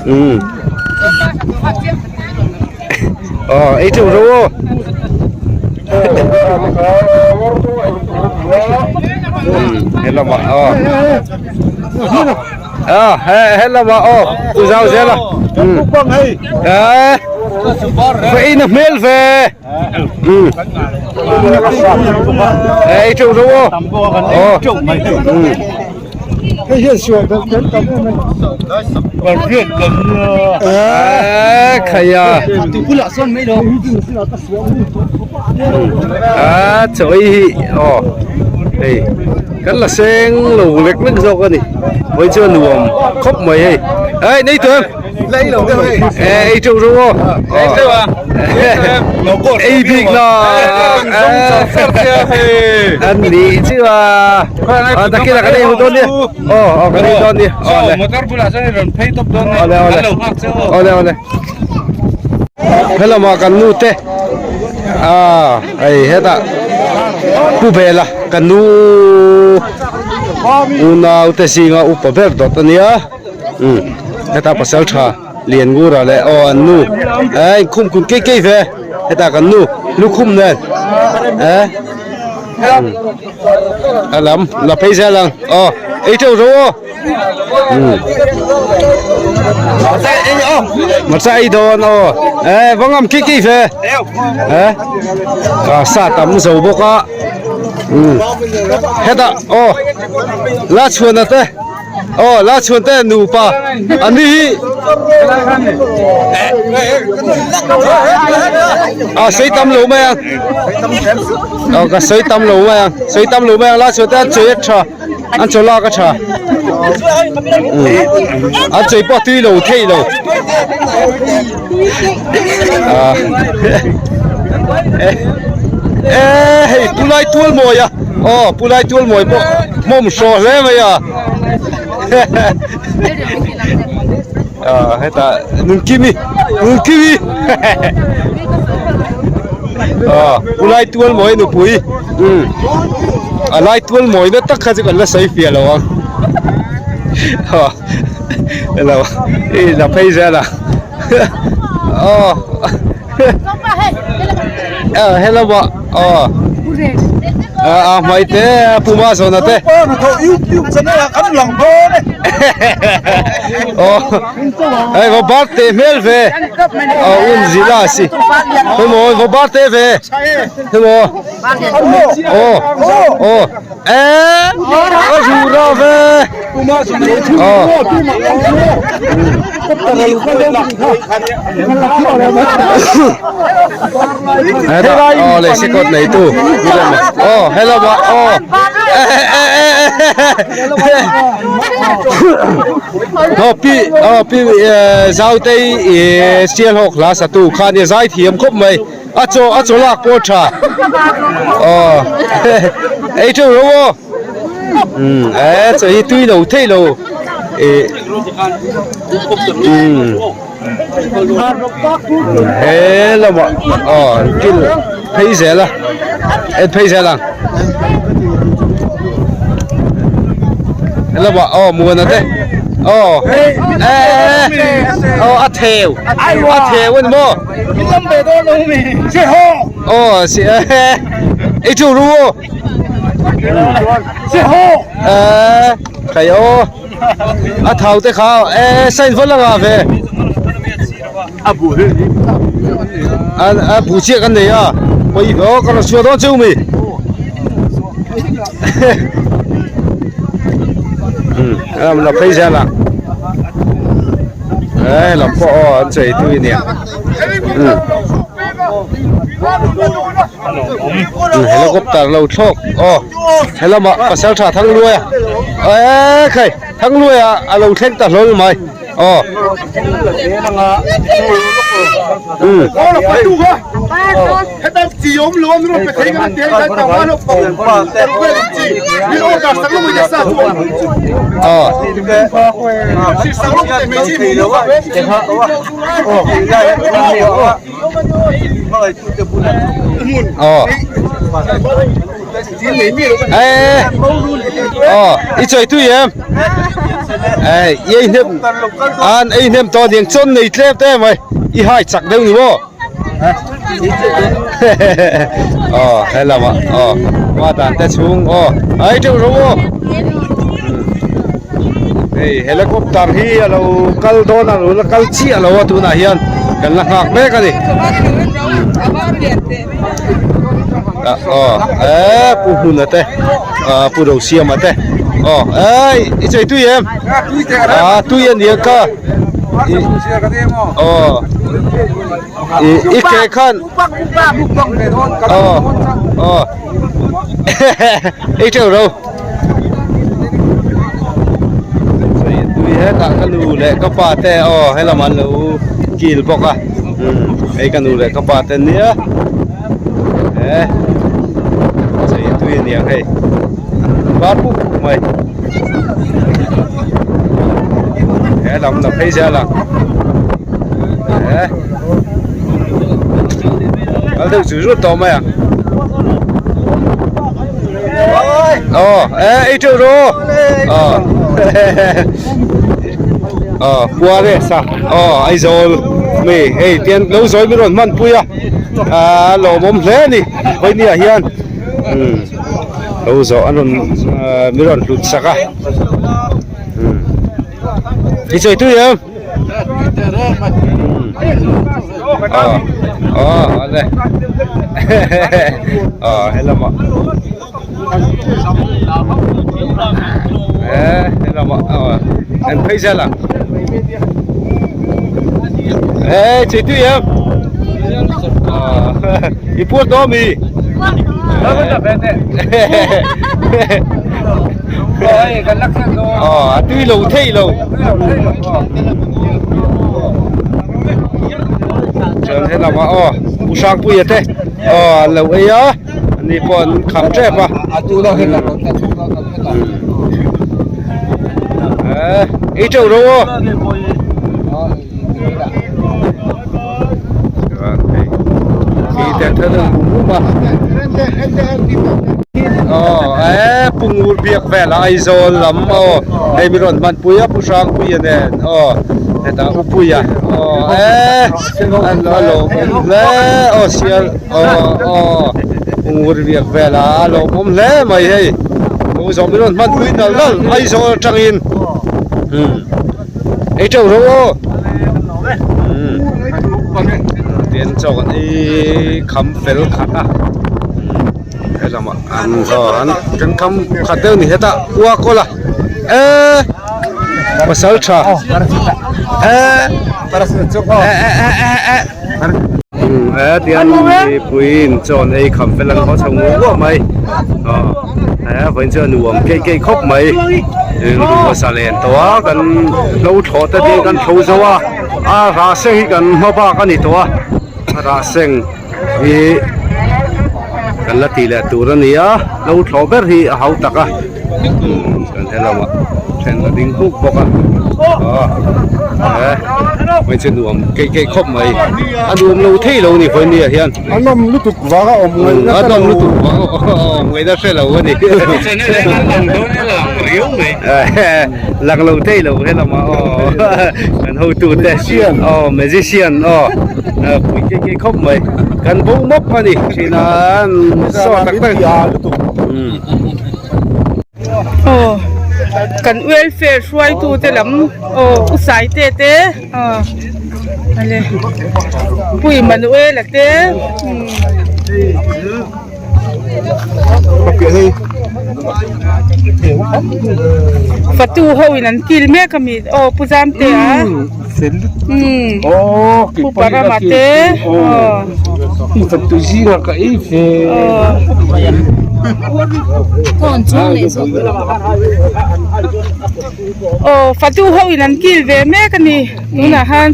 umm ờ ấy chịu rồi hết là mà ờ ờ hết là mà ờ tôi giao thế là đấy vậy nó mệt về ừ ấy chịu rồi ờ ừ Hei hian sual belh tel tam em a ni. Eee khaia a chawi hi aw hei kan la seng lo lek lek zawk a ni vawi chu a nuam khawp mai hei ei nei tawh em ei teuh rawh aw ei bik la an nih chu a. Ah, takila kan ei dawn nia. Aw, aw kan ei dawn nia. Aw le. Motor bulah chuan i rawn phei tawp dawn nia. Aw le, aw le. Kan lo nghak che aw. Aw le, aw le. Helama kan nu te. Ah, hei hetah pu bela kan nu unau te zinga upa ber dawt ania. Um, hetah pasal tha Liangura leh aw an nu. Eh, inkhum kun kei kei ve. Hetah kan nu lukhum nen. Eh. A lam la phei zel ang aw ei teuh ro aw hmarcha ei dawn aw eh va ngam khi khi ve eh a sa tam zo bawk a hetah aw la chhuana te. Aw la chhuan te nupa an ni hi a sei tam lo mai ang aw ka sei tam lo mai ang sei tam lo mai ang la chhuan te an chei a tha an chaw lak a tha an chei pawh a tui lo thei lo e hei pu lai tual mawi a aw pu lai tual mawi pawh hmawm hraw hle mai a hetah nungkimi nungkimi aw pu lai tual mawi nupui umm a lai tual mawi na tak kha chu kan la sawi fiah lo ang Hello i la phei zel a aw eh hello ba aw a a hmai te puma zawna te aw hei va bar te hmel ve aw un zila si hemaw va bar te ve hemaw aw aw Eh, a zu ra ve. Ờ. Ờ, le se kot nei tu. Ờ, hello ba. Ờ. Ờ, pi, ờ, pi zau tei sial hawk hla satu khan i zai thiam khawp mai. A chaw a chaw lak pawh a tha aw ei teuh lo aw umm e chaw hi tui lo thei lo ih umm. He lamah aw an kil phei zel a en phei zel ang he lamah aw muana te aw eh aw a theu a theu a ni maw aw si eh ei chu ru aw eh khai aw a thau te kha eh sign vawn la nga ve a bu chiah kan nei a pawi aw ka rawn chhuah dawn cheu mi um la phei zel ang eh lam pawh aw an chei tui nia um helicopter lo thlawk aw helamah pasal tha thangluaia eh khai thangluaia a lo thleng ta hlawl mai. Aw. Um. Aw. Aw. Ê. Aw, i chawi tui em? Ê, i ei hnem an ei hnem tawh aniang chuan nei tlem te mai. I hai chak deuh ni maw? Aw, helamah aw, hma dan te chhung aw, ai teuh ro aw. Hei helicopter hi a lo kal dawn a lo la kal chiah lo a tunah hian kan la nghak mek a ni. Aw eh pu hmuna te ah pu Rosiama te aw ei i chei tui em ah tui a nia kha aw i i ke khan aw aw ei teuh ro chei tui hetah ka nu leh ka pa te aw helam an lo kil bawk a hei ka nu leh ka pa te nia eh chei tui a niang hei var puk puk mai he lam la phei zel ang eh kal deuh zut zut tawh mai ang aw eh ei teuh rawh aw aw puare sa aw Aizawl mi hei tian lo zawi mi rawn hman pui a ah lawmawm hle a ni vawinia hian umm lo zawh an rawn ah mi rawn hlut sak a umm i chawi tui em aw aw ale aw helamah eh helamah aw an phei zel ang eh chawi tui em i puat dawn mi Aw a tui lo thei lo chuan helamah aw Pu Hrangpuia te aw an lo ei a ani pawh an kham tep a eh ei teuh ro aw chuan hei khi te thil a hmu a aw eh pungur biak velah Aizawl lam aw hei mi rawn hman pui a Pu Hrangpuia nen aw hetah Upuia aw eh an lo lawmawm hle aw sial aw aw pungur biak velah a lawmawm hle mai hei lo zawh mi rawn hman pui nal nal Aizawl atangin umm. Ei teuh ro aw. Tin chaw kan ei kham fel khat a. He lamah an aw an kan kham khat deuh ni hetah ua kawl a. E pasal tha. E e e e e tian mipui in chaw an ei kham fel an haw chho nguah nguah mai. Aw. He vawiin chu a nuam keih keih khawp mai rilru a zalen tawh a kan hlo thlawh te ding kan thlo zo a a rah seng hi kan hma bak a ni tawh a a rah seng hi kan la tih leh tur a ni a hlo thlawh ber hi a hau tak a chuan helamah then a ding buk bawk a aw he. Hmeichhe nuam keih keih khawp mai a nuam lo thei lo ni vawinia hian. A nawm lutuk vang a awm ngaihna A nawm lutuk vang a awm ngaihna hre lo a ni. Lang lo thei lo he lamah aw kan hotute aw magician aw pui keih keih khawp mai kan bo mawp a ni thin a saw tak tak. Aw kan welfare hruaitu te lam aw u saite te aw ale pu Emmanuel-a te fatu ho in an kil mek ami aw pu Zamtea pu Parama te aw. Aw fatu ho in an kil ve mek a ni tunah han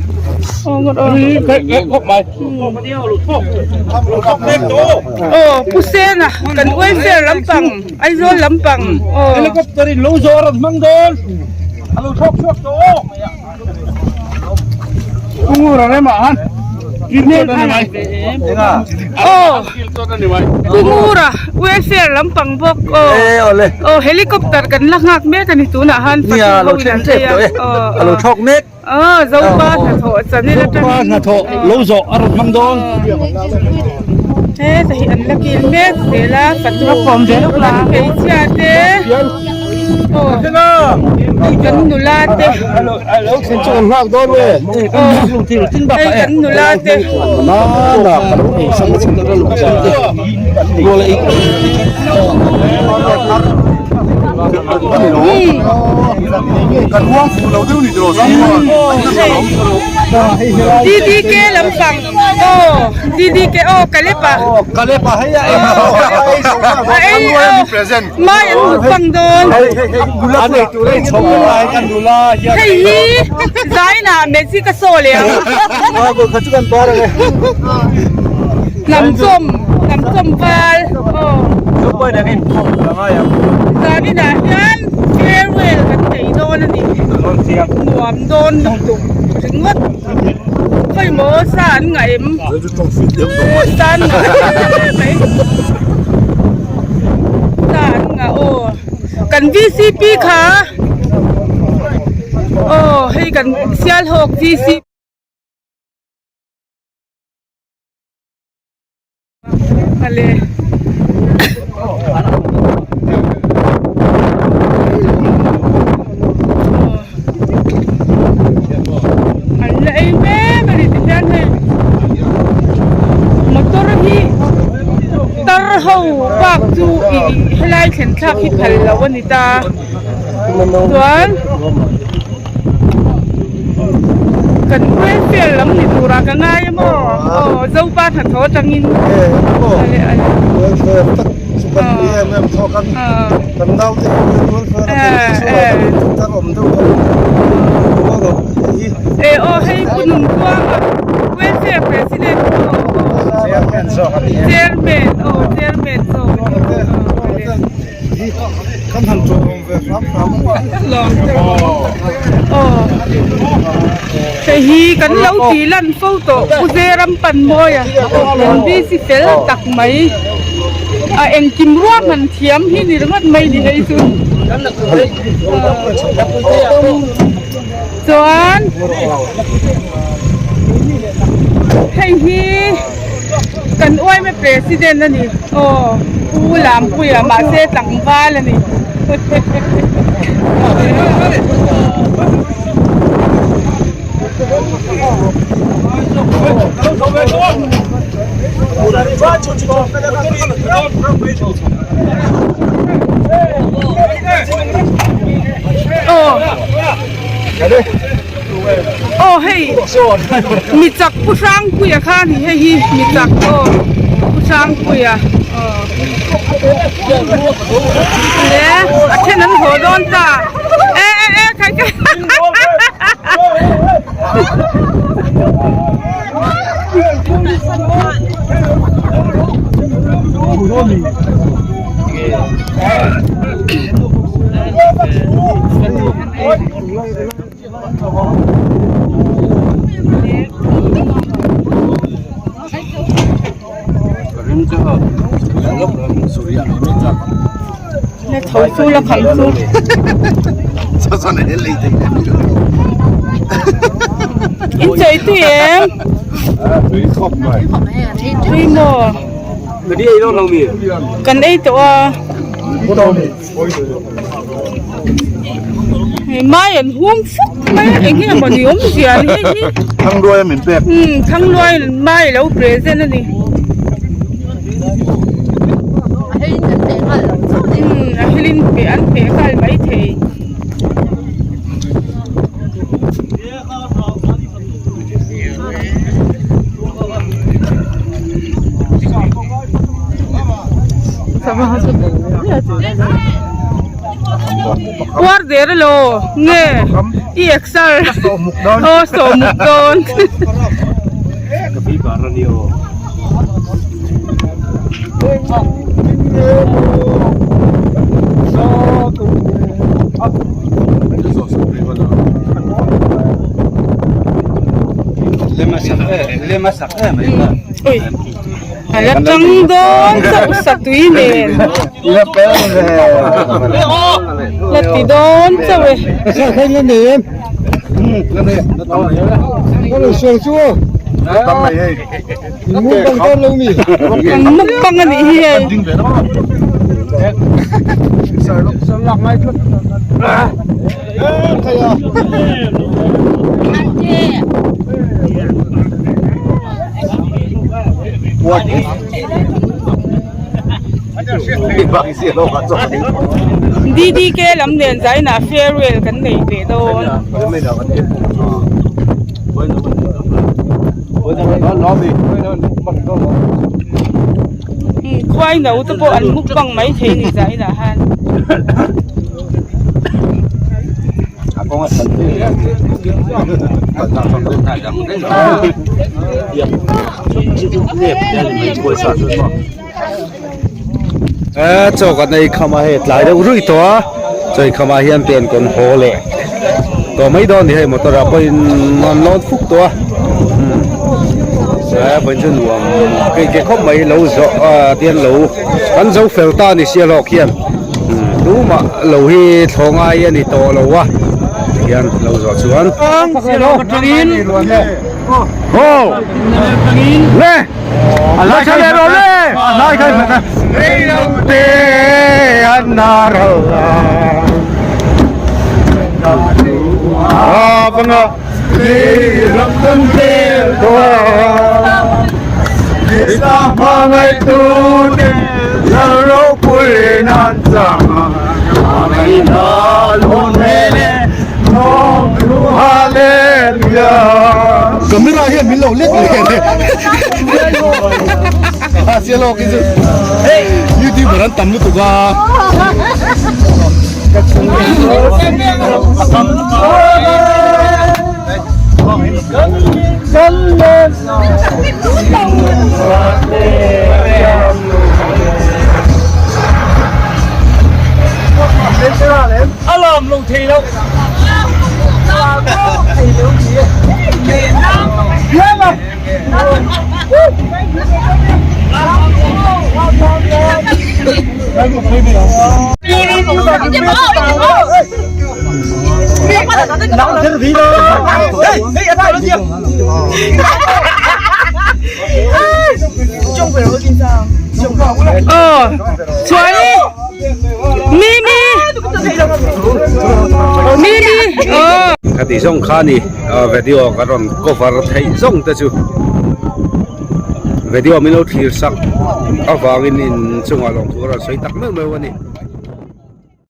aw pu Sena kan welfare lampang Aizawl lampang aw. Aw Pungura welfare lampang bawk aw aw helicopter kan la nghak mek a ni tunah han fatu ho in an ei a aw zopa hnathawh channel atangin heta hi an la kil mek zel a fatu hmeichhia te. Kan nula te hei kan nula te DDK lampang aw DDK aw Kalepa a ei aw. Mai an mut bang dawn. Hei hi zainah magic a saw leh ang. Hnam chawm hnam chawm val aw. Zaninah hian farewell kan nei dawn a ni. Nuam dawn lutuk ringawt. Khawimaw sa an ngah em? Sa an ngah mai. Sa an ngah aw. Kan VCP kha aw hei kan Sialhawk VCP. Ale. An la ei mek a ni ti hian hei motor hi tar ho bak chu ih helai thlen thlak hi phal lo a ni ta chuan kan welfare lam ni turah ka ngai a maw aw zopa hnathawh atangin ale ale e aw hei pu Nunkuanga welfare president chairman aw chairman zawk a ni aw hei hi kan lo tih lan fo tawh pu Zeram Panmawia NBC fel tak mai a engkim ruahman thiam hi ni ringawt mai ni hei chu chuan hei hi kan uaime president a ni aw pu Lampuia mahse tlangval a ni. Aw hei mi chak pu Hrangpuia kha a ni hei hi mi chak aw pu Hrangpuia aw le a then an haw dawn ta e e e khai khai La tho chu la kham chu. In chei tui em? Tui maw? Kan ei tawh a. Hei mai an hum fuk mai a eng nge maw ni awmzia ni hei hi. Thangluai a min pek. Umm thangluai mai a lo present a ni. Umm a helin pe an pe nghal mai thei. Puar der alo nge i exer aw sawmuk dawn. Ui a la tang dawn chauh satui nen la ti dawn chauh e. Kan mukbang a nih hi hei. DDK lam nen zainah farewell kan nei ve dawn. Khuai no te pawh an mukbang mai thei ni zainah han. Eh chaw kan ei kham a hei tlai deuh ruih tawh a chaw ei kham ah hian pen kawn haw leh tawh mai dawn a ni hei motor ah pawhin an lawn fuk tawh a eh vawiin chu nuam kei ke khawp mai lo zawh ah te an lo kan zo fel ta a ni sia hlawk hian tumah lo hi thlawh ngai a ni tawh lo a tihian lo zawh chuan Camera hian min lo lek leh le a sia lawk hi chu youtuber an tam lutuk a. Ờ, chuan Mimi Mimi ờ Ka tih zawng kha ni video ka rawn cover theih zawng te chu video min lo thlir sak avangin in chungah lawmthu ka rawn sawi tak meuh meuh a ni.